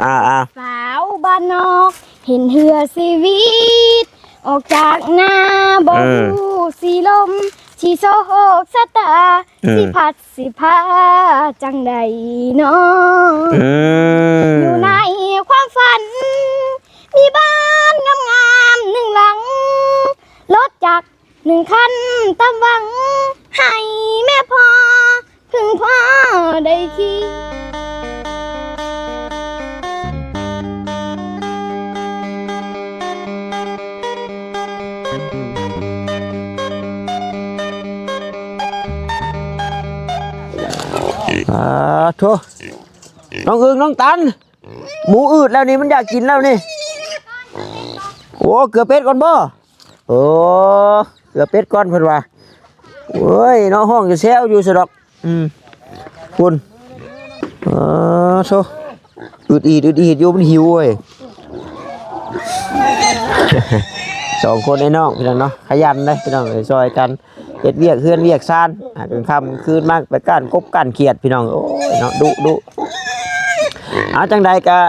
ອ່າໆ ສາວບ້ານນອກເຫັນເຮືອຊີວິດ ອອກຈາກນາ ບໍ່ ເອີ ຮູ້ຊິລົມ ຊິໂຊກຊະຕາ ເອີ ຊິພັດຊິພາຈັ່ງໃດນໍ ເອີ ຢູ່ໃນຄວາມຝັນ ມີບ້ານງາມໆໜຶ່ງຫຼັງ ລົດຈັກໜຶ່ງຄັນຕາມຫວັງ ໃຫ້ແມ່ພໍ່ ເພິ່ງພໍໄດ້ຂີ່. ອາໂທ ນ້ອງອຶ່ງ ນ້ອງຕັນ ໝູອືດແລ້ວນີ້ ມັນຢາກກິນແລ້ວນີ້. ໂອ້ ເກືອເປັດກ່ອນບໍ່? ໂອ້ ເກືອເປັດກ່ອນເພິ່ນວ່າ. ໂອ້ຍເນາະ ຮ້ອງຢູ່ແຊວຢູ່ຊະດອກ. ອືມ ພຸ້ນ ເອີ ໂທ້ ອືດອີດ ອືດອີດຢູ່ ມັນຫິວເວີຍ. ສອງຄົນໄອ້ນ້ອງພີ່ນ້ອງເນາະ ຂະຫຍັນເດ້ພີ່ນ້ອງເອີຍ ຊ່ອຍກັນເຮັດວຽກເຮືອນວຽກຊານ ຫາກາງຄ່ຳກາງຄືນມາໄປກ້ານກົບກ້ານຂຽດພີ່ນ້ອງ. ໂອ້ຍເນາະ ດຸ ດຸ ເອົາ ຈັ່ງໃດກະ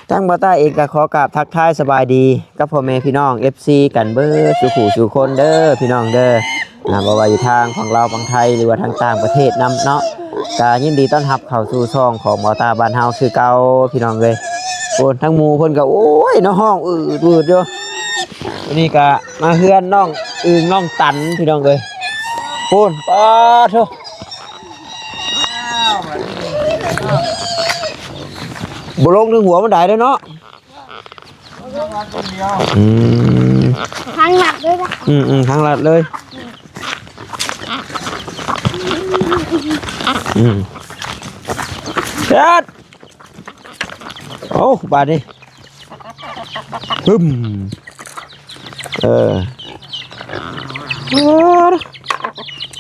ທາງບ່າວຕ້າເອງກໍຂໍກາບທັກທາຍສະບາຍດີກັບພໍ່ແມ່ພີ່ນ້ອງເອັຟຊີກັນເບີດສູ່ຜູ້ສູ່ຄົນເດີພີ່ນ້ອງເດີ. ອ່າ ບໍ່ວ່າຢູ່ທາງຝັ່ງລາວຝັ່ງໄທ ຫຼືວ່າທາງຕ່າງປະເທດນຳເນາະ ກໍຍິນດີຕ້ອນຮັບເຂົ້າສູ່ຊ່ອງຂອງບ່າວຕ້າບ້ານເຮົາຄືເກົ່າພີ່ນ້ອງເອີຍ. ໂອ້ ທາງໝູ່ເພິ່ນກໍ ໂອ້ຍເນາະ ຮ້ອງອືດໆຢູ່. ນີ້ກໍມາເຮືອນນ້ອງອຶ່ງນ້ອງຕັນພີ່ນ້ອງເອີຍ. ໂອ້ ປາດໂທ້ ບໍ່ລົງເຖິງຫົວບັນໄດເດ້ເນາະ. ອືມ ທາງລັດເລີຍ ອືມໆ ທາງລັດເລີຍ. ອືມ ເຮັດ ໂອ້ ບາດນີ້ ປຶ້ມ ເອີ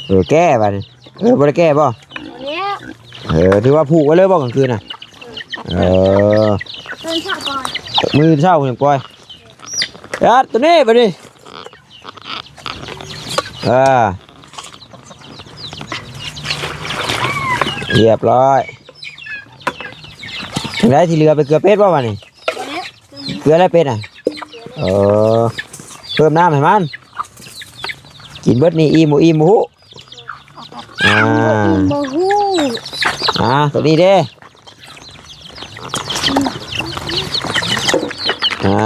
ເອີ ແກ້ບາດນີ້. ເອີ ບໍ່ໄດ້ແກ້ບໍ່? ບໍ່ແລ້ວ ເອີ ຖືວ່າຜູກໄວ້ເລີຍບໍ່ກາງຄືນນະ? ເອີ ຕື່ນເຊົ້າກ່ອນ ມື້ເຊົ້າຍັງປ່ອຍ. ເຮັດໂຕນີ້ບາດນີ້ ເອີ ຮຽບຮ້ອຍ. ຈັ່ງໃດ ທີ່ເຫຼືອໄປເກືອເປັດບໍ່ບາດນີ້? ບໍ່ແລ້ວ ເກືອແລ້ວເປັດນະ? ເອີ ເພີ່ມນ້ຳໃຫ້ມັນ ກິນເບິດນີ້ອີ່ມບໍ່ອີ່ມບໍ່ຮູ້. ອ່າ ບໍ່ຮູ້ ອ່າ ໂຕນີ້ເດ້ ອ່າ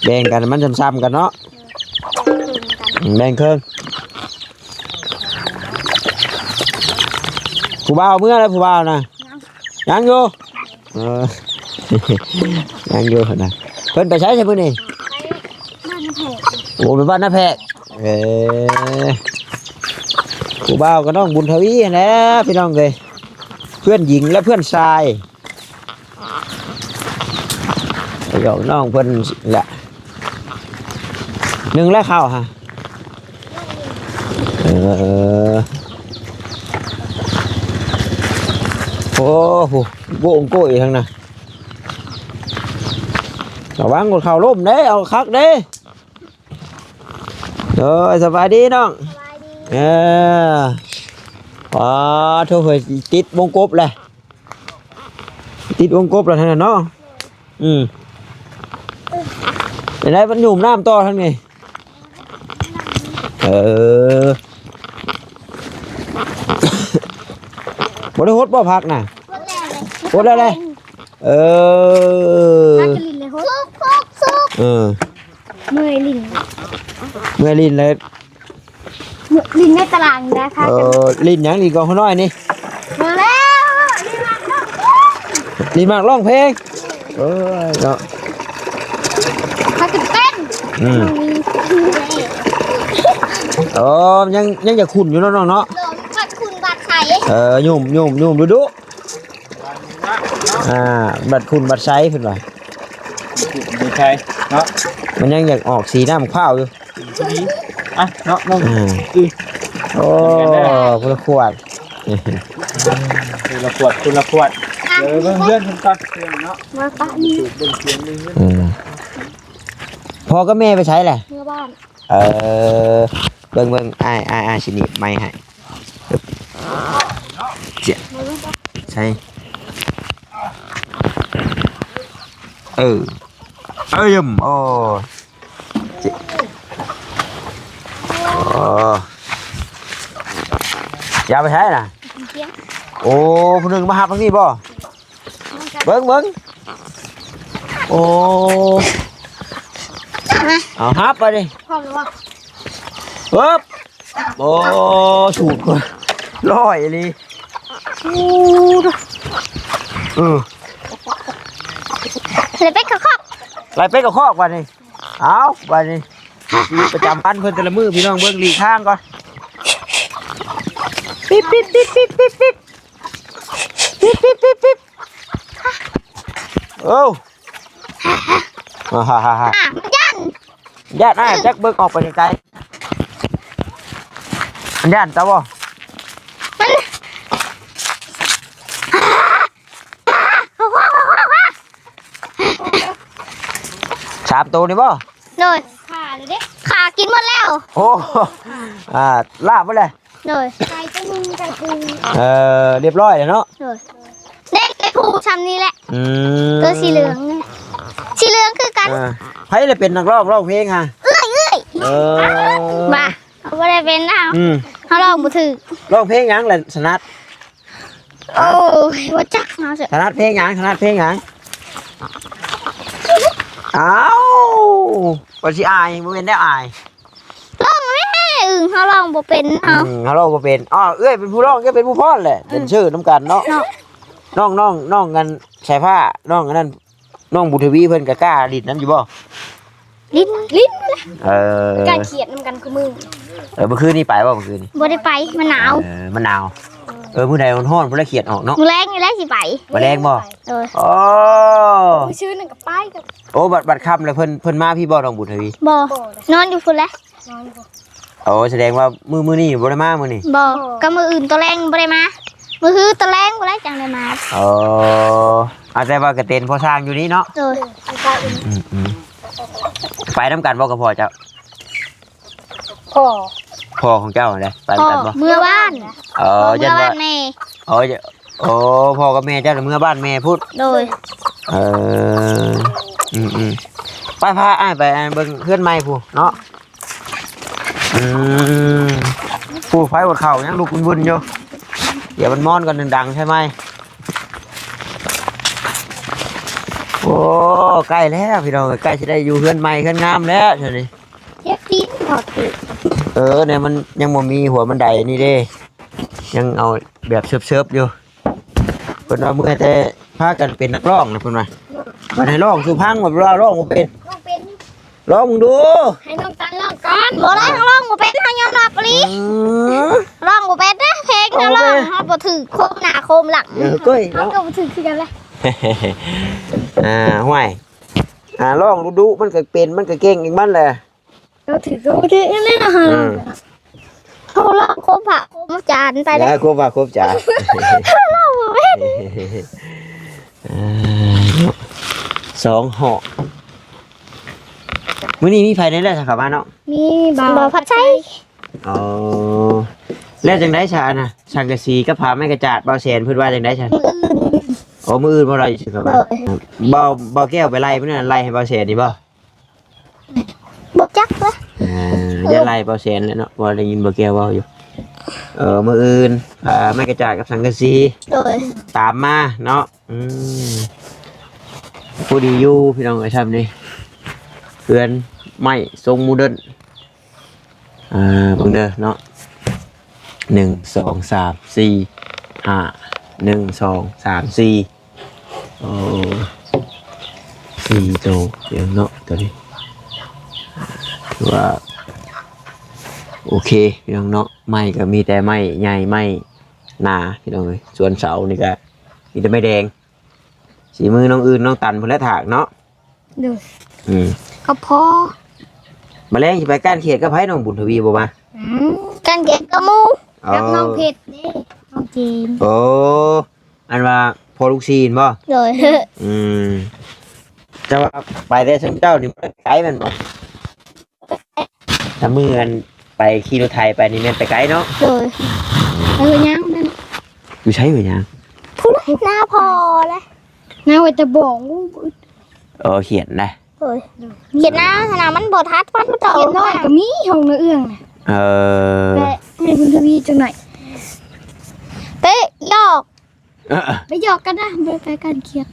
ແບ່ງກັນໃຫ້ມັນຊ່ຳໆກັນເນາະ ແບ່ງເຄິ່ງກັນ ອືມ ແບ່ງເຄິ່ງ. ຜູ້ບ່າວເມືອແລ້ວ ຜູ້ບ່າວນະ? ຍັງ ຍັງຢູ່. ເອີ ຍັງຢູ່ນະ ເພິ່ນໄປໃສຊະມື້ນີ້? ໄປບ້ານນາແພກ ໂອ້ ໄປບ້ານນາແພກ. ເອີ ຜູ້ບ່າວກໍນ້ອງບຸນທະວີຫັ້ນແຫຼະພີ່ນ້ອງເອີຍ ເພື່ອນຍິງ ແລະ ເພື່ອນຊາຍ ໄປຢອກນ້ອງເພິ່ນແຫຼະ. ໜຶ່ງແລ້ວເຂົ້າຫະ ເອີ ໂອ້ໂຫ ໂກ້ງໂກ້ອີກທາງນະ ລະວັງເຂົ້າລົ້ມເດ້ ເອົາຄັກເດ້. ໂດຍ ສະບາຍດີນ້ອງ ສະບາຍດີ ເອີ ອໍ ໂທ້ ເຮີຍ ຕິດວົງກົບແຫຼະ ຕິດວົງກົບແລ້ວຫັ້ນນະເນາະ. ອືມ ເປັນໃດ ມັນຫຍຸ້ມນ້ຳຕໍ່ທາງນີ້? ເອີ ບໍ່ໄດ້ຫົດບໍ່ຜັກນະ? ຫົດແລ້ວເລີຍ ຫົດແລ້ວເລີຍ. ເອີ ພາກັນຫຼິ້ນເລີຍ ເອີ ເມື່ອຍຫຼິ້ນ ເມື່ອຍຫຼິ້ນເລີຍ. ຫຼິ້ນໃນຕະຫຼາດນີ້ແຫຼະ ພາ ເອີ ຫຼິ້ນຫຍັງ? ຫຼິ້ນກອງຫົວນ້ອຍນີ້ ບໍ່ແລ້ວ ຫຼິ້ນໝາກຮ້ອງເພງ ຫຼິ້ນໝາກຮ້ອງເພງ. ເອີຍເນາະ ພາກັນເຕັ້ນ ອືມ ເອີ ຍັງ ຍັງຢາກຂຸ້ນຢູ່ເນາະນ້ອງເນາະ ໂດຍ ບັດຂຸ້ນບັດໄສ ເອີ ຫຍຸ້ມ ຫຍຸ້ມ ຫຍຸ້ມດຸໆ. ອ່າ ບັດຂຸ້ນບັດໃສເພິ່ນວ່າ ໃສເນາະ ມັນຍັງຢາກອອກສີນ້ຳມະພ້າວຢູ່. ອ່ະເນາະນ້ອງ ອືມ ໂອ້ ຄົນລະຂວດ ຄົນລະຂວດ ຄົນລະຂວດ. ເດີ ເບິ່ງເຮືອນເພິ່ນກ່ອນເນາະ ມາປະນີ້ ເບິ່ງເຮືອນ ອືມ ພໍ່ກັບແມ່ໄປໃສແຫຼະ? ເມືອບ້ານ. ເອີ ເບິ່ງ ເບິ່ງ ອ້າຍ ອ້າຍ ອ້າຍຊິໜີບໄມໃຫ້. ເຈົ້າ ໃສ່ ອືມ ເອີ ເອີ ໂອ້ ໂອ້ ຢ່າໄປໃຊ້ນະ. ໂອ້ ຜູ້ໜຶ່ງມາຮັບທາງນີ້ບໍ່? ເບິ່ງ ເບິ່ງ ໂອ້ ເອົາຮັບໄປດິ. ພ້ອມແລ້ວບໍ່? ເອີບ ໂອ້ ສູງກວ່າຮ້ອຍອີ່ຫຼີ. ໂອ້ ເອີ ໄລ່ເປັດເຂົ້າຄອກ ໄລ່ເປັດເຂົ້າຄອກບາດນີ້. ເອົາ ບາດນີ້ ຊີວິດປະຈຳວັນເພິ່ນແຕ່ລະມື້ ພີ່ນ້ອງເບິ່ງຫຼີກທາງກ່ອນ. ປິບ ປິບ ປິບ ປິບ ປິບ ປິບ ປິບ ປິບ ປິບ ປິບ ໂອ້ ອ່າ ມັນຢ້ານ ຢ້ານອ້າຍ ຈັກເບິ່ງອອກໄປໄກໆ ມັນຢ້ານຕາບໍ່? ມັນ ສາມໂຕນີ້ບໍ່? ໂດຍ ຂ້າເລີຍເດ້ ຂ້າກິນໝົດແລ້ວ. ໂອ້ ອ່າ ລາບໝົດແລ້ວ. ໂດຍ ໄກ່ຕົວໜຶ່ງ ໄກ່ປູ ເອີ ຮຽບຮ້ອຍແລ້ວເນາະ. ໂດຍ ເດ້ ໄກ່ປູຊ່ຳນີ້ແຫຼະ. ອືມ ຕົວສີເຫຼືອງນີ້ ສີເຫຼືອງຄືກັນ. ເອີ ໃຜລະເປັນນັກຮ້ອງ ຮ້ອງເພງຫະ? ເອື້ອຍ ເອື້ອຍ ເອີ ບໍ່ ບໍ່ໄດ້ເປັນນະ. ອືມ ເຮົາຮ້ອງບໍ່ຖືກ. ຮ້ອງເພງຫຍັງລະຖະໜັດ? ໂອ້ຍ ບໍ່ຈັກເນາະ. ຖະໜັດເພງຫຍັງ? ຖະໜັດເພງຫຍັງ? ອ້າວ ວ່າຊິອາຍ ບໍ່ແມ່ນແນວອາຍ. ຮ້ອງແດ່ ອຶ່ງ ເຮົາຮ້ອງບໍ່ເປັນເຮົາ. ອືມ ເຮົາຮ້ອງບໍ່ເປັນ. ອໍ ເອື້ອຍເປັນຜູ້ຮ້ອງ ເຈົ້າເປັນຜູ້ຟ້ອນແຫຼະ. ອືມ ແດນເຊີນຳກັນເນາະ ເນາະ. ນ້ອງ ນ້ອງ ນ້ອງອັນສາຍຟ້າ ນ້ອງອັນນັ້ນ ນ້ອງບຸນທະວີເພິ່ນກໍກ້າຫຼິ້ນນຳຢູ່ບໍ່? ຫຼິ້ນ ຫຼິ້ນ. ເອີ ກ້າຂຽດນຳກັນຄູ່ມື້. ເອີ ມື້ຄືນນີ້ໄປບໍ່? ມື້ຄືນນີ້ບໍ່ໄດ້ໄປ ມັນໜາວ. ເອີ ມັນໜາວ. ເອີ ມື້ໃດຮ້ອນໆ ພຸ້ນລະຂຽດອອກເນາະ. ມື້ແລງນີ້ແຫຼະຊິໄປ. ມື້ແລງບໍ່? ໂດຍ. ໂອ້ ມື້ຊື່ນນັ້ນກໍໄປກັບ ໂອ້ ບັດ ບັດຄ່ຳແລ້ວເພິ່ນ ເພິ່ນມາພີ້ບໍ່ ນ້ອງບຸນທະວີ? ບໍ່ ບໍ່ ນອນຢູ່ພຸ້ນແຫຼະ. ໂອ້ ສະແດງວ່າມື້ ມື້ນີ້ບໍ່ໄດ້ມາມື້ນີ້? ບໍ່ ກໍມື້ອື່ນຕອນແລງບໍ່ໄດ້ມາ. ມື້ຮືຕອນແລງພຸ້ນແຫຼະຈັ່ງໄດ້ມາ. ໂອ້ ອາ ແຕ່ວ່າກະເຕັນພໍ່ຊ່າງຢູ່ນີ້ເນາະ. ໂດຍ. ອືມໆ ໄປນຳກັນບໍ່ກັບພໍ່ເຈົ້າ? ພໍ່ ພໍ່ຂອງເຈົ້າຫັ້ນເດ້ ໄປນຳກັນບໍ່? ພໍ່ເມືອບ້ານ. ເອີ ເມືອບ້ານແມ່. ໂອ້ ໂອ້ ພໍ່ກັບແມ່ເຈົ້າເມືອບ້ານແມ່ພຸ້ນ. ໂດຍ. ເອີ ອືມໆ ໄປ ພາອ້າຍໄປເບິ່ງເຮືອນໃໝ່ພຸ້ນເນາະ. ອືມ ຜູ້ໄຟອົດເຂົ້າຍັງລຸກວຸ່ນໆຢູ່. ດຽວມັນມອນກ່ອນ ດັງໆ ໃຊ່ໄໝ? ໂອ້ ໃກ້ແລ້ວພີ່ນ້ອງເອີຍ ໃກ້ຊິໄດ້ຢູ່ເຮືອນໃໝ່ເຮືອນງາມແລ້ວຊະນີ້. ເຈັບຕີນ ເອີ ແນວມັນຍັງບໍ່ມີຫົວບັນໄດນີ້ເດ້ ຍັງເອົາແບບເສີບໆຢູ່. ເພິ່ນວ່າເມື່ອຍແຕ່ພາກັນເປັນນັກຮ້ອງນະ ເພິ່ນວ່າ ບັດໃຫ້ຮ້ອງສູ່ຟັງ ແບບວ່າຮ້ອງບໍ່ເປັນ ຮ້ອງເປັນ ລອງເບິ່ງດູ ໃຫ້ນ້ອງຕັນລອງກ່ອນ. ບໍ່ໄດ້ ເຮົາລອງບໍ່ເປັນ ເຮົາຍອມຮັບອີ່ຫຼີ. ອືມ ລອງບໍ່ເປັນເດ້ ເພງເຮົາລອງ ເຮົາບໍ່ຖືກໂຄມໜ້າໂຄມຫຼັງ. ເອີ ເຮົາກໍບໍ່ຖືກຄືກັນແຫຼະ. ອ່າ ຫ້ວຍ ອ່າ ລອງດຸໆ ມັນກໍເປັນ ມັນກໍເກັ່ງອີກມັນແຫຼະ. ເຮົາຖືກກໍບໍ່ຖືກນັ້ນແຫຼະເນາະ. ອືມ ເຮົາລອງໂຄມພະໂຄມອາຈານໄປເດ້ ເອີ ໂຄມພະໂຄມອາຈານ ເຮົາລອງບໍ່ເປັນ. ອ່າ ສອງຫ້ອງ ມື້ນີ້ມີໃຜແດ່ລະເຂົ້າມາເນາະ? ມີບ່າວ ບ່າວພັດໄຊ. ອໍ ແລ້ວຈັ່ງໃດຊະນະ ສັງກະສີກັບຜ້າໄມ້ກະຈາດ ບ່າວແສນເພິ່ນວ່າຈັ່ງໃດຊະ? ມື້ອື່ນ. ອໍ ມື້ອື່ນບໍ່ໄດ້ຊິເຂົ້າມາ. ໂດຍ. ບ່າວ ບ່າວແກ້ວໄປໄລ່ມື້ນັ້ນ ໄລ່ໃຫ້ບ່າວແສນນີ້ບໍ່? ບໍ່ຈັກເລີຍ. ອ່າ ຢ່າໄລ່ບ່າວແສນແຫຼະເນາະ ເພາະໄດ້ຍິນບ່າວແກ້ວເວົ້າຢູ່. ເອີ ມື້ອື່ນ ອ່າ ໄມ້ກະຈາດກັບສັງກະສີ. ໂດຍ. ຕາມມາເນາະ. ອືມ ພໍດີຢູ່ພີ່ນ້ອງເອີຍ ຊ່ຳນີ້ ເຮືອນໄມ້ຊົງໂມເດີນ. ອ່າ ເບິ່ງເດີເນາະ ໜຶ່ງ ສອງ ສາມ ສີ່ ຫ້າ ໜຶ່ງ ສອງ ສາມ ສີ່ ໂອ້ ສີ່ໂຕເນາະ ໂຕນີ້ ຖືວ່າໂອເຄພີ່ນ້ອງເນາະ. ໄມ້ກໍມີແຕ່ໄມ້ໃຫຍ່ ໄມ້ໜາພີ່ນ້ອງເອີຍ. ສ່ວນເສົານີ້ກໍມີແຕ່ໄມ້ແດງ. ສີມືນ້ອງອື່ນ ນ້ອງຕັນພຸ້ນແຫຼະຖາກເນາະ. ໂດຍ. ອືມ ກໍພໍ. ມາແລງຊິໄປກ້ານເຂດກັບໃຜ ນ້ອງບຸນທະວີບໍ່ມາ? ອືມ ກ້ານເຂດກັບໝູ່. ອໍ ກັບນ້ອງເພັດເດ້ ນ້ອງເຈນ. ໂອ້ ອັນວ່າພໍ່ລູກສີ່ແມ່ນບໍ່? ໂດຍ. ອືມ ແຕ່ວ່າໄປແຕ່ເຊິ່ງເຈົ້ານີ້ໄກແມ່ນບໍ່? ຖ້າມື້ອັນໄປຂີ່ລົດໄຖໄປນີ້ແມ່ນໄປໄກເນາະ. ໂດຍ. ໄປຫ້ວຍຍາງນັ້ນ. ຢູ່ໃສຫ້ວຍຍາງ? ພຸ້ນ ໜ້າພໍ່ແຫຼະ ໜ້າຫ້ວຍຕະບອງ. ອູ້ ບໍ່ອຶດ ເອີ ຂຽນໄດ໋ ໂດຍ ຂຽນໜ້າຫັ້ນນະ ມັນບໍ່ທັດ ມັນບໍ່ຕອບ ຂຽນນ້ອຍກໍມີ ຫ້ອງນ້າເອື້ອງນະ ເອີ ແປະໃຫ້ບຸນທະວີຈັກໜ້ອຍ ໄປຫຍອກ ເອີ ໄປຫຍອກກັນນະ ໄປ ໄປກັນຂຽນ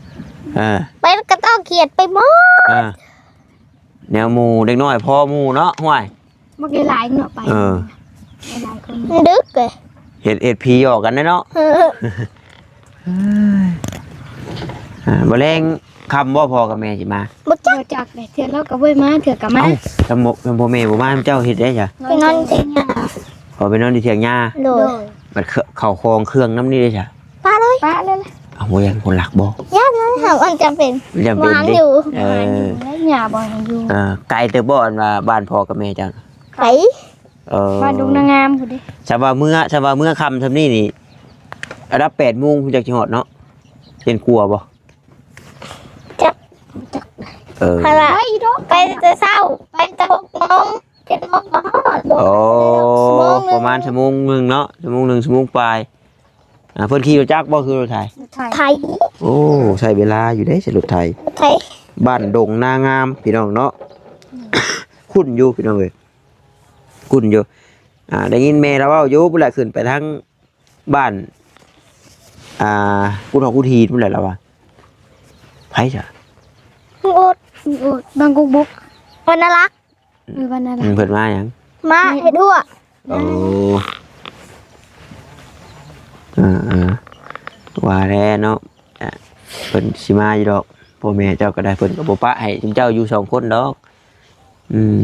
ເອີ ໄປກໍຕ້ອງຂຽນໄປໝົດ ເອີ ແນວໝູ່ເດັກນ້ອຍພໍໝູ່ເນາະ ຫ້ວຍ ບັກຫຼາຍໆເນາະ ໄປ ເອີ ຫຼາຍໆຄົນ ມັນດຶກເດ້ ເຮັດ ເຮັດຜີຫຍອກກັນເດ້ເນາະ ເອີ ອ່າ ບໍ່ແລງຄ່ຳບໍ່ ພໍ່ກັບແມ່ຊິມາ? ບໍ່ຈັກ ບໍ່ຈັກເດ້ ເທື່ອລາວກໍບໍ່ໄດ້ມາ ເທື່ອກໍມາ ເອົ້າ ຄັນບໍ່ ຄັນພໍ່ແມ່ບໍ່ມາ ເຈົ້າເຮັດໄດ໋ຊະ? ໄປນອນເຖີຍງຫຍ້າ ອໍ ໄປນອນຢູ່ເຖີຍງຫຍ້າ ໂດຍ ໂດຍ ບັດເຂົ້າ ເຂົ້າຂອງເຄື່ອງນຳນີ້ເດ້ຊະ? ປະເລີຍ ປະເລີຍ ເອົາ ບໍ່ຢ້ານຄົນລັກບໍ່? ຢ້ານ ຢ້ານ ມັນຈຳເປັນ ມັນຈຳເປັນ ວາງຢູ່ ເອີ ຫຍ້າບໍ່ໃຫ້ຢູ່ ເອີ ໄກເຕີບບໍ່ ອັນວ່າບ້ານພໍ່ກັບແມ່ເຈົ້າ? ໄກ ເອີ ບ້ານດົງນາງາມພຸ້ນເດ້ ສຳວ່າເມືອ ສຳວ່າເມືອຄ່ຳຊ່ຳນີ້ນີ້ ລະດັບແປດໂມງພຸ້ນຈັກຊິຮອດເນາະ ເຫັນກົວບໍ່? ຈັກ ຈັກ ເອີ ຄັນວ່າໄປແຕ່ເຊົ້າ ໄປແຕ່ຫົກໂມງ ເຈັດໂມງກໍຮອດ ໂອ້ ປະມານຊົ່ວໂມງໜຶ່ງເນາະ ຊົ່ວໂມງໜຶ່ງ ຊົ່ວໂມງປາຍ ອ່າ ເພິ່ນຂີ່ລົດຈັກບໍ່ ຄືລົດໄຖ? ໄຖ ໂອ້ ໃຊ້ເວລາຢູ່ເດ້ ໃຊ້ລົດໄຖ ໄຖ ບ້ານດົງນາງາມ ພີ່ນ້ອງເນາະ ຄຸ້ນຢູ່ ພີ່ນ້ອງເອີຍ ຄຸ້ນຢູ່ ອ່າ ໄດ້ຍິນແມ່ລາວເວົ້າຢູ່ ພຸ້ນແຫຼະ ຂຶ້ນໄປທາງ ບ້ານ ອ່າ ກຸດຫອກກຸດຫີນພຸ້ນແຫຼະລາວວ່າ ໃຜຊະ? ໂອດ ໂອດ ບາງກົກບົກ ວັນນະລັກ ເອີ ວັນນະລັກ ເພິ່ນມາຫຍັງ? ມາເຮັດຮົ້ວ ໂອ້ ອ່າໆ ວ່າແລ້ວເນາະ ອ່າ ເພິ່ນຊິມາຢູ່ດອກ ພໍ່ແມ່ເຈົ້າກໍໄດ້ ເພິ່ນກໍບໍ່ປະໃຫ້ຊຸມເຈົ້າຢູ່ສອງຄົນດອກ ອືມ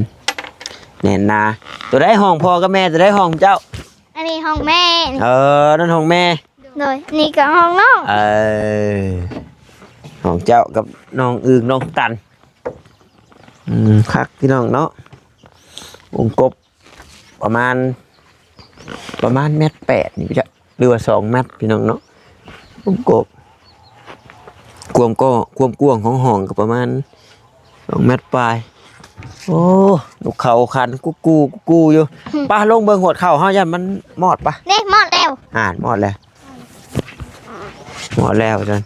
ແໜ້ນໜາ ໂຕໃດຫ້ອງພໍ່ກັບແມ່ ໂຕໃດຫ້ອງເຈົ້າ? ອັນນີ້ຫ້ອງແມ່ ເອີ ນັ້ນຫ້ອງແມ່ ໂດຍ ນີ້ກໍຫ້ອງນ້ອງ ເອີ ຫ້ອງເຈົ້າກັບນ້ອງອຶ່ງນ້ອງຕັນ ອືມ ຄັກພີ່ນ້ອງເນາະ ວົງກົບປະມານ ປະມານແມັດແປດນີ້ ຫຼືວ່າສອງແມັດພີ່ນ້ອງເນາະ ວົງກົບ ຄວາມກໍ ຄວາມກວ້າງຂອງຫ້ອງກໍປະມານສອງແມັດປາຍ ໂອ້ ນົກເຂົາຂັນກຸກກູກຸກກູຢູ່ ອືມ ປະ ລົງເບິ່ງໂຫດເຂົ້າເຮົາ ຢ້ານມັນມອດປະ ເດ້ ມອດແລ້ວ ອ່າ ມອດແລ້ວ ມອດແລ້ວຊັ້ນ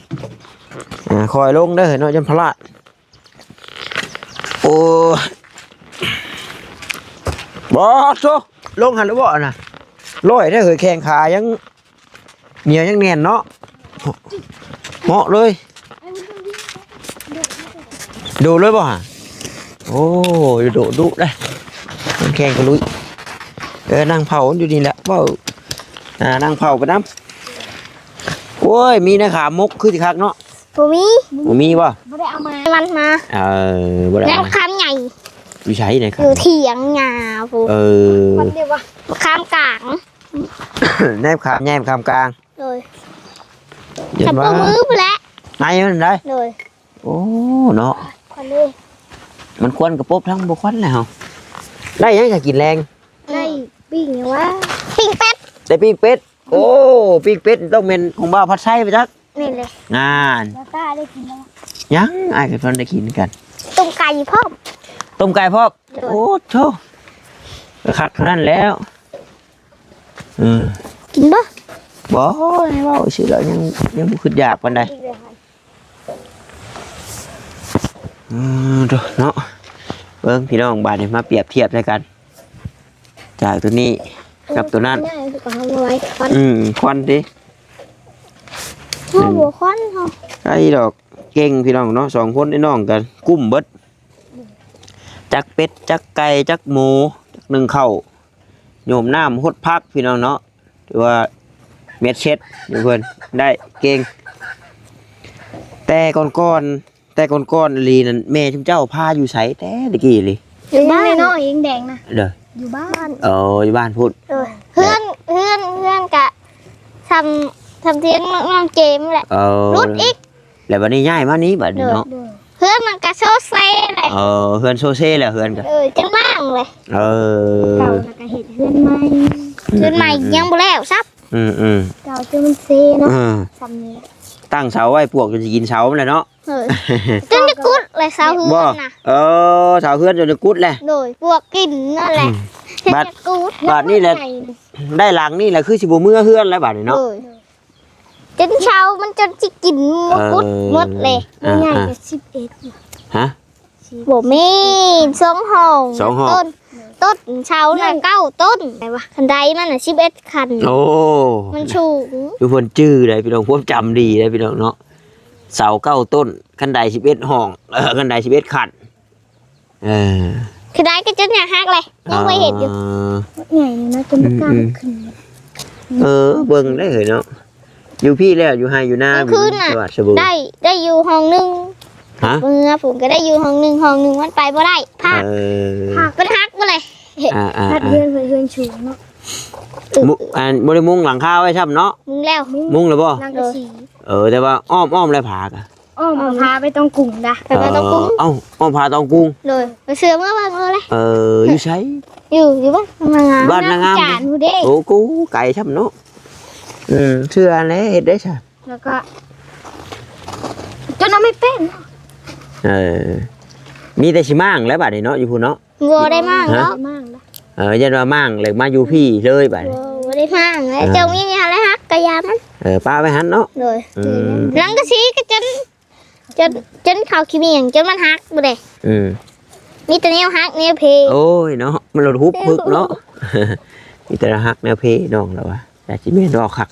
ອ່າ ຄ່ອຍລົງເດີເນາະ ຢ້ານພະລາດ ໂອ້ຍ ບໍ່ໂທ້ ລົງຫັ້ນແລ້ວບໍ່ນະ ລອຍໄດ້ເຮີຍ ແຂ້ງຂາຍັງ ໜຽວຍັງແໜ້ນເນາະ ເໝາະເລີຍ ໂດດເລີຍບໍ່ຫະ? ໂອ້ ໂດດດຸເດ້ ມັນແຂງກະລຸຍ ເອີ ນັ່ງເຝົ້າຢູ່ນີ້ແຫຼະ ເວົ້າ ອ່າ ນັ່ງເຝົ້າໄປນຳ ໂອ້ຍ ມີແນວຂາມົກຄືຊິຄັກເນາະ ບໍ່ມີ ບໍ່ມີບໍ່? ບໍ່ໄດ້ເອົາມາ ມັນມາ ເອີ ບໍ່ໄດ້ເອົາມາ ແນວຂາໃຫຍ່ ຢູ່ໃສແນວຂາ ຢູ່ຖຽງຫຍ້າພຸ້ນ ເອີ ມັນເດວ່າ ຂາກາງ ແນວຂາໃຫຍ່ ຂາກາງ ໂດຍ ຈັບຕົວມືພຸ້ນແຫຼະ ໃນມັນໄດ໋ ໂດຍ ໂອ້ ເນາະ ຄວັນເດ້ ມັນຄວັນກະປົບທັງບໍ່ຄວັນແລ້ວ ເຮົາ ໄດ້ຫຍັງຈະກິນແລງ? ໄດ້ປີ້ງຫຍັງວະ ປີ້ງເປັດ ໄດ້ປີ້ງເປັດ ໂອ້ ປີ້ງເປັດຕ້ອງແມ່ນຂອງບ່າວພັດໄຊໄປຈັກ ນີ້ແຫຼະ ງານ ຕາໄດ້ກິນແລ້ວ ຍັງ ອ້າຍກະທັນໄດ້ກິນຄືກັນ ຕົ້ມໄກ່ພ້ອມ ຕົ້ມໄກ່ພ້ອມ ໂອ້ໂທ້ ຄັກຂະໜາດນັ້ນແລ້ວ ເອີ ກິນບໍ່? ບໍ່ ເວົ້າຊື່ແລ້ວ ຍັງ ຍັງບໍ່ຄຶດຢາກປານໃດ ເອີ ເນາະ ເບິ່ງພີ່ນ້ອງ ບາດນີ້ມາປຽບທຽບໃສ່ກັນ ຈາກໂຕນີ້ກັບໂຕນັ້ນ ອືມ ຄວັນຕິ ເຮົາບໍ່ຄວັນເຮົາ ໄດ້ດອກ ເກັ່ງພີ່ນ້ອງເນາະ ສອງຄົນໄອ້ນ້ອງກັນ ກຸ້ມເບິດ ຈັກເປັດ ຈັກໄກ່ ຈັກໝູ ຈັກໜຶ້ງເຂົ້າ ໂຍມນ້ຳຫົດຜັກ ພີ່ນ້ອງເນາະ ຖືວ່າເມັດເຊັດຢູ່ເພິ່ນ ໄດ້ເກັ່ງ ແຕ່ກ່ອນໆ ແຕ່ກ່ອນໆອີ່ຫຼີນັ້ນ ແມ່ຊຸມເຈົ້າພາຢູ່ໃສແຕ່ຕະກີ້ອີ່ຫຼີ? ຢູ່ບ້ານ ນ້ອຍໆ ແດງໆ ນະ ເດີ ຢູ່ບ້ານ ເອີ ຢູ່ບ້ານພຸ້ນ ເອີ ເຮືອນ ເຮືອນ ເຮືອນກະ ຊ່ຳ ຊ່ຳທີ່ນ້ອງເຈມແຫຼະ ເອີ ຫຼຸດອີກ ແລ້ວບັດນີ້ຍ້າຍມານີ້ບັດນີ້ເນາະ ເຮືອນມັນກະໂຊເຊແຫຼະ ເອີ ເຮືອນໂຊເຊແລ້ວເຮືອນກະ ເອີ ຈົນມ້າງເລີຍ ເອີ ເກົ່າແລ້ວກະເຮັດເຮືອນໃໝ່ ເຮືອນໃໝ່ ອືມ ຍັງບໍ່ແລ້ວຊ້ຳ ອືມໆ ເກົ່າຈົນມັນເຊເນາະ ເອີ ຊ່ຳນີ້ ຕັ້ງເສົາໄວ້ ປວກຈົນຊິກິນເສົາມັນແຫຼະເນາະ ເອີ ຈົນຈະກຸດແຫຼະເສົາເຮືອນນະ ເອີ ເສົາເຮືອນຈົນຈະກຸດແຫຼະ ໂດຍ ປວກກິນນັ້ນແຫຼະ ອືມ ເຮັດ ບາດ ຈະກຸດ ບາດນີ້ແຫຼະ ໄດ້ຫຼັງນີ້ແຫຼະ ຄືຊິບໍ່ເມືອເຮືອນແລ້ວບາດນີ້ເນາະ ໂດຍ ຈົນເຊົາມັນຈົນຊິກິນໝົດ ເອີ ໝົດເລີຍ ອ່າ ໃຫຍ່ ອ່າ ເປັນສິບເອັດ ຮະ? ບໍ່ແມ່ນ ສອງຫ້ອງ ສອງຫ້ອງ ຕົ້ນ ຕົ້ນເສົານະ ເກົ້າຕົ້ນ ໄດ້ວະ ຄັນໄດມັນນະ ສິບເອັດຂັ້ນ. ໂອ້ ມັນສູງ ຄືເພິ່ນຈື່ໄດ້ພີ່ນ້ອງ ຄວາມຈຳດີໄດ໋ພີ່ນ້ອງເນາະ. ເສົາເກົ້າຕົ້ນ ຄັນໄດສິບເອັດຫ້ອງ ເອີ ຄັນໄດສິບເອັດຂັ້ນ. ເອີ ຄືໄດ້ກໍຈົນຢາກຫັກເລີຍ ຍັງບໍ່ເຫັນຢູ່ ອ່າ ໃຫຍ່ເນາະ ຈົນບໍ່ກ້າ ອືມ ຂຶ້ນ. ເອີ ເບິ່ງໄດ້ເຮີ້ຍເນາະ ຢູ່ພີ້ແລ້ວ ຢູ່ໄຮ່ຢູ່ນາ ກາງຄືນນະ ຢູ່ສະຫວັດສະເບີ ໄດ້ ໄດ້ຢູ່ຫ້ອງໜຶ່ງ. ຮະ? ເມື່ອພຸ້ນກໍໄດ້ຢູ່ຫ້ອງໜຶ່ງ ຫ້ອງໜຶ່ງມັນໄປບໍ່ໄດ້ ພາກ ເອີ ພາກ ມັນຫັກໝົດເລີຍ. ອ່າໆໆ ພັດເຮືອນ ເຮືອນສູງເນາະ ມຸ ອັນ ບໍ່ໄດ້ມຸງຫຼັງຄາໄວ້ຊ້ຳເນາະ. ມຸງແລ້ວ ມຸງແລ້ວບໍ່? ສັງກະສີ ເອີ ແຕ່ວ່າອ້ອມ ອ້ອມແລ້ວຜາກະ ອ້ອມຜາໄປຕອງກຸງດາ ໄປຕອງກຸງ. ເອົ້າ ອ້ອມຜາຕອງກຸງ ໂດຍ ໄປເຊື່ອເມື່ອວາງເອົາເລີຍ. ເອີ ຢູ່ໃສ? ຢູ່ ຢູ່ບ້ານນາງາມ ບ້ານນາງາມ ຈານພຸ້ນເດ້. ໂອ້ ກູ ໄກຊ້ຳເນາະ. ອືມ ເຊື່ອແລ້ວ ເຮັດໄດ້ຊະ ແລ້ວກໍ ຈົນເອົາໄມ້ແປ້ນ. ເອີ ມີແຕ່ຊິມ້າງແລ້ວບາດນີ້ເນາະ ຢູ່ພຸ້ນເນາະ. ບໍ່ໄດ້ມ້າງເນາະ ຮະ? ບໍ່ໄດ້ມ້າງເນາະ. ເອີ ຢ້ານວ່າມ້າງແລ້ວມາຢູ່ພີ້ເລີຍບາດນີ້. ບໍ່ ບໍ່ໄດ້ມ້າງແລ້ວ. ອ່າ ເຈົ້າມີແນວໃຫ້ຫັກກະຢ່າມັນ. ເອີ ປະໄວ້ຫັ້ນເນາະ. ໂດຍ ອືມ ຫຼັງກະສີກໍຈົນ ຈົນ ຈົນເຂົ້າຂີ້ໝ້ຽງ ຈົນມັນຫັກໝົດເດ້. ອືມ ມີແຕ່ແນວຫັກແນວເພ. ໂອ້ຍເນາະ ມັນລະຮຸບພຶກເນາະ ມີແຕ່ແນວຫັກແນວເພ ນ້ອງລະວ່າ ຢາກຊິແມ່ນເວົ້າຄັກ.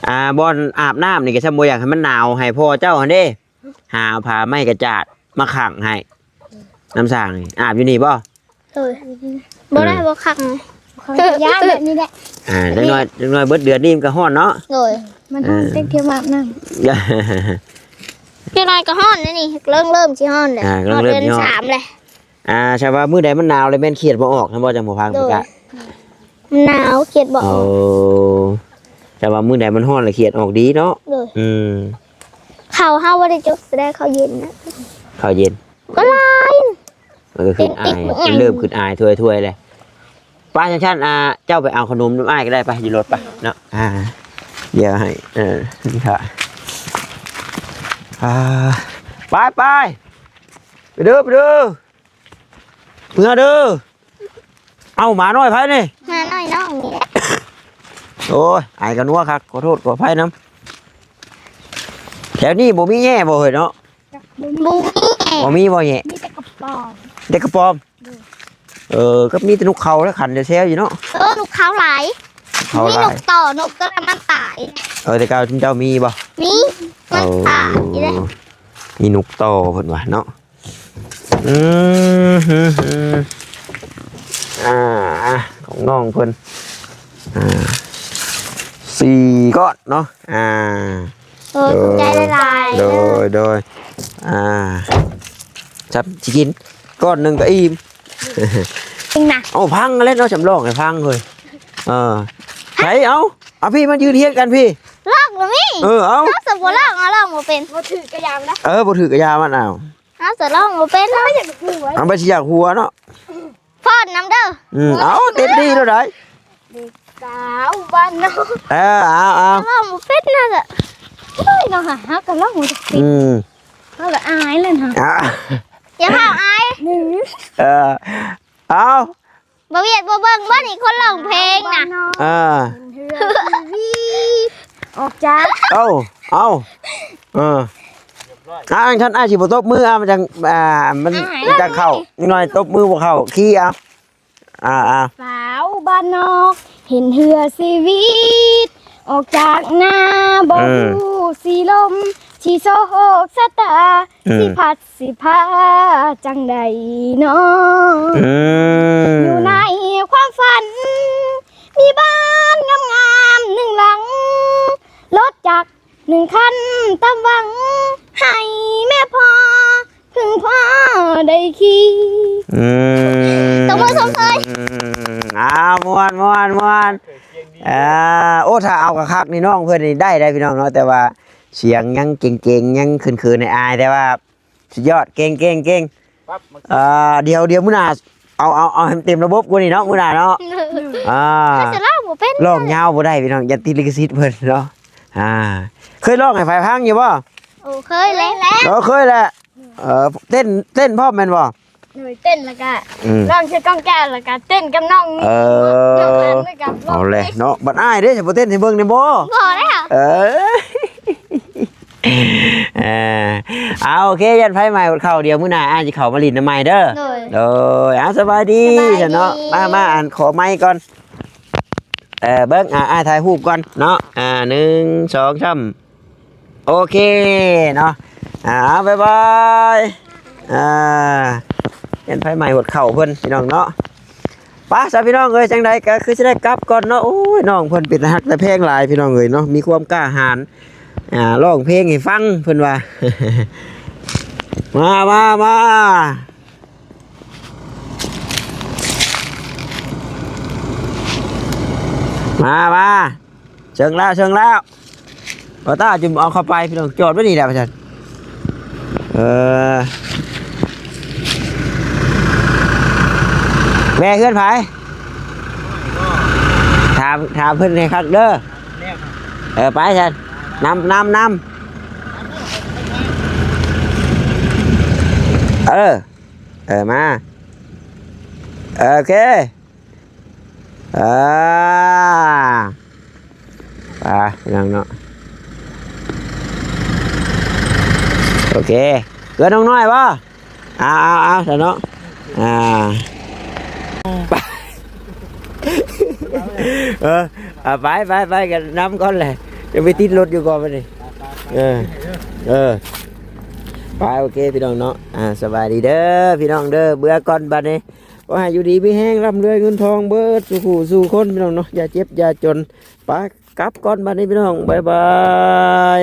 ອ່າ ບ່ອນອາບນ້ຳນີ້ກໍຊ້ຳບໍ່ຢາກໃຫ້ມັນໜາວ ໃຫ້ພໍ່ເຈົ້າຫັ້ນເດ້ ຫາເອົາຜ້າໄມ້ກະຈາດມາຂັງໃຫ້ ນ້ຳສ້າງນີ້ ອາບຢູ່ນີ້ບໍ່? ໂດຍ ບໍ່ໄດ້ ອືມ ບໍ່ຄັກ ຄັກ ຢ້ານແບບນີ້ແຫຼະ. ອ່າ ຈັກໜ້ອຍ ຈັກໜ້ອຍເບິດເດືອນນີ້ມັນກໍຮ້ອນເນາະ. ໂດຍ ມັນຮ້ອນ ເອີ ເຕັມທີ່ອາບນ້ຳ ຈັກໜ້ອຍກໍຮ້ອນແລ້ວນີ້ ເລີ່ມ ເລີ່ມຊິຮ້ອນແລ້ວ. ອ່າ ເລີ່ມ ເລີ່ມ ຮອດເດືອນສາມແລ້ວ. ອ່າ ຖ້າວ່າມື້ໃດມັນໜາວແລ້ວແມ່ນຂຽດບໍ່ອອກ ແມ່ນບໍ່ ຈັ່ງບໍ່ພັງ. ໂດຍ ອາກາດ ໜາວຂຽດບໍ່ອອກ. ໂອ້ ແຕ່ວ່າມື້ໃດມັນຮ້ອນລະຂຽດອອກດີເນາະ. ໂດຍ ອືມ ເຂົ້າເຮົາບໍ່ໄດ້ຈົກ ແຕ່ໄດ້ເຂົ້າເຢັນນະ ເຂົ້າເຢັນກໍຫຼາຍ. ເອີ ຂຶ້ນອາຍ ເປັນເດັກ ເລີ່ມຂຶ້ນອາຍຖ້ວຍໆ ແລ້ວ. ໄປຊັ້ນໆ ອ່າ ເຈົ້າໄປເອົາຂະໜົມນຳອ້າຍກໍໄດ້ ໄປ ຢູ່ລົດໄປເນາະ. ອ່າ ດຽວໃຫ້ ເອີ ນີ້ຄ່ະ ອ່າ ໄປໆ ໄປເດີ ໄປເດີ. ເມືອເດີ. ເອົ້າ ໝານ້ອຍໃຜນີ້? ໝານ້ອຍນ້ອງນີ້ແຫຼະ. ໂອ້ຍ ອາຍກະນົວຄັກ ຂໍໂທດຂໍອະໄພນຳ. ແຖວນີ້ບໍ່ມີແຍ່ບໍ່ເຮີ້ຍເນາະ? ບໍ່ມີແຍ່ ບໍ່ມີບໍ່ແຍ່? ມີແຕ່ກະປອມ ແຕ່ກະປອມ. ເອີ ກໍມີແຕ່ນົກເຂົາແຫຼະ ຂັນແຊວໆຢູ່ເນາະ. ເອີ ນົກເຂົາຫຼາຍ ເຂົາຫຼາຍ ມີນົກຕໍ່ ນົກຕົວນັ້ນມັນຕາຍ. ເອີ ແຕ່ເກົ່າເຈົ້າມີບໍ່? ມີ ມັນຕາຍເດ້. ໂອ້ ມີນົກຕໍ່ເພິ່ນວ່າເນາະ. ອືມ ອ່າ ຂອງນ້ອງເພິ່ນ ອ່າ ສີ່ກ້ອນເນາະ. ອ່າ ໂອ້ ຂອບໃຈຫຼາຍໆ. ໂດຍ ໂດຍ ອ່າ ຈັບຊິກິນກ້ອນໜຶ່ງກໍອີ່ມ. ຈິງນະ ເອົາພັງແລ້ວເນາະ ຈຳລອງໃຫ້ພັງເຮີ້ຍ. ເອີ ໃຜ ເອົາ ເອົາ ພີ່ມາຢືນຮຽງກັນພີ່ ລອງກໍມີ. ເອີ ເອົາ ເຮົາສະບໍ່ລອງ ເຮົາລອງບໍ່ເປັນ ບໍ່ຖືກກະຢ່າມັນນະ. ເອີ ບໍ່ຖືກກະຢ່າມັນ ເອົາ ເຮົາສະລອງບໍ່ເປັນ ເຮົາຢາກຮູ້ ເຮົາບໍ່ຊິຢາກຫົວເນາະ. ຟ້ອນນຳເດີ. ອືມ ເອົາ ເຕັມທີ່ແລ້ວໄດ໋ ເດັກສາວບ້ານນອກ. ເອີ ເອົາໆ ເຮົາບໍ່ເປັນນະ. ໂອ້ຍ ເຮົາຫາ ເຮົາກໍຮ້ອງບໍ່ເປັນ. ອືມ ເຮົາກໍອາຍແລ້ວເນາະ. ອ່າ ຢ່າພາວອາຍ. ເອີ ເອົາ ບໍ່ວຽດບໍ່ເບິ່ງບໍ່ນີ້ ຄົນຮ້ອງເພງນະ. ເອີ ເຮືອຊີວິດ ອອກຈາກ ເອົາ ເອົາ ເອີ ອ່າ ຄັນອ້າຍຊິບໍ່ຕົບມື ອ່າ ມັນຈັ່ງ ອ່າ ມັນ ມັນຈັ່ງເຂົ້າ. ຈັກໜ້ອຍຕົບມືບໍ່ເຂົ້າ ຄີເອົາ. ອ່າໆ ສາວບ້ານນອກ ເຫັນເຮືອຊີວິດ ອອກຈາກນາ ບໍ່ ອືມ ຮູ້ຊິລົມ ຊິໂຊກຊະຕາ ອືມ ຊິພັດ ຊິພາຈັ່ງໃດນໍ ອືມ ຢູ່ໃນຄວາມຝັນ ມີບ້ານງາມໆໜຶ່ງຫຼັງ ລົດຈັກໜຶ່ງຄັນຕາມຫວັງ ໃຫ້ແມ່ພໍ່ເພິ່ງພໍໄດ້ຂີ່. ອືມ ຕົບມືຊົມເຊີຍ. ອ່າ ມ່ວນໆໆ ອ່າ ໂອ້ ຖ້າເອົາກະຄັກນີ້ ນ້ອງເພິ່ນນີ້ໄດ້ໄດ໋ພີ່ນ້ອງເນາະ ແຕ່ວ່າສຽງຍັງເກັ່ງໆ ຍັງເຂີນໆ ອາຍໆ ແຕ່ວ່າ ສຸດຍອດ ເກັ່ງໆໆ. ປັບ ອ່າ ດຽວ ດຽວມື້ໜ້າ ເອົາ ເອົາ ເອົາໃຫ້ມັນເຕັມລະບົບກວ່ານີ້ເນາະ ມື້ໜ້າເນາະ. ອ່າ ເຮົາຊິຮ້ອງບໍ່ເປັນ ຮ້ອງຍາວບໍ່ໄດ້ພີ່ນ້ອງ ຢ້ານຕິດລິຂະສິດເພິ່ນເນາະ. ອ່າ ເຄີຍຮ້ອງໃຫ້ໃຜຟັງຢູ່ບໍ່? ໂອ້ ເຄີຍແຫຼະ ເອີ ເຄີຍແຫຼະ. ເອີ ເຕັ້ນ ເຕັ້ນພ້ອມແມ່ນບໍ່? ໂດຍ ເຕັ້ນແລ້ວກະ ອືມ ຮ້ອງເຊີກ້ອງແກ້ວ ແລ້ວກະເຕັ້ນກັບນ້ອງ. ເອີ ນ້ອງອັນ ແລ້ວກະ ເອົາແຫຼະເນາະ. ບັດອ້າຍເດ້ ຊິບໍ່ເຕັ້ນໃຫ້ເບິ່ງແດ່ບໍ່? ບໍ່ແລ້ວ. ເອີ ເອີ ເອົາ ໂອເຄ ຢ້ານໄຟໄໝ້ເຂົ້າ ດຽວມື້ໜ້າອ້າຍຊິເຂົ້າມາຫຼິ້ນນຳໃໝ່ເດີ. ໂດຍ ໂດຍ ເອົາ ສະບາຍດີ ສະບາຍດີ ຊັ້ນເນາະ. ມາ ມາ ອັນ ຂໍໄມກ່ອນ. ເອີ ເບິ່ງ ອ່າ ອ້າຍຖ່າຍຮູບກ່ອນເນາະ. ອ່າ ໜຶ່ງ ສອງ ສາມ ໂອເຄເນາະ. ອ່າ ບາຍບາຍ. ອ່າ ເຫັນໄຟໄໝ້ຫົດເຂົ້າເພິ່ນ ພີ່ນ້ອງເນາະ. ໄປຊະ ພີ່ນ້ອງເອີຍ, ຈັ່ງໃດກໍຄືຊິໄດ້ກັບກ່ອນເນາະ. ໂອ້ຍ ນ້ອງເພິ່ນເປັນຕາຮັກຕາແພງຫຼາຍ ພີ່ນ້ອງເອີຍເນາະ, ມີຄວາມກ້າຫານ ອ່າ ຮ້ອງເພງໃຫ້ຟັງ ເພິ່ນວ່າ. ມາ ມາ ມາ ມາ ມາ. ເຊິ່ງແລ້ວ ເຊິ່ງແລ້ວ. ບໍ່ຕ້າຈຶ່ງເອົາເຂົ້າໄປ ພີ່ນ້ອງ, ຈອດໄວ້ນີ້ແຫຼະວ່າຊັ້ນ. ເອີ ແວ່ເຮືອນໃຜ? ຖາມ ຖາມເພິ່ນໃຫ້ຄັກເດີ. ເອີ ໄປຊັ້ນ. ນຳ ນຳ ນຳ. ເອີ ເອີ ມາ. ໂອເຄ. ອ່າ ໄປພີ່ນ້ອງເນາະ. ໂອເຄ ເຮືອນນ້ອງນ້ອຍບໍ່? ເອົາ ເອົາ ເອົາຊະເນາະ. ອ່າ ໄປ ເອີ ອ່າ ໄປ ໄປ ໄປກັນນຳກ່ອນແຫຼະ, ຈະໄປຕິດລົດຢູ່ກ່ອນບັດນີ້. ເອີ ເອີ ໄປ ໂອເຄ ພີ່ນ້ອງເນາະ. ອ່າ ສະບາຍດີເດີ ພີ່ນ້ອງເດີ, ເມືອກ່ອນບັດນີ້. ຂໍໃຫ້ຢູ່ດີມີແຮງ ລ່ຳລວຍເງິນທອງເບິດສູ່ຜູ້ສູ່ຄົນ ພີ່ນ້ອງເນາະ, ຢ່າເຈັບຢ່າຈົນ. ໄປ ກັບກ່ອນບັດນີ້ ພີ່ນ້ອງ, ບາຍບາຍ.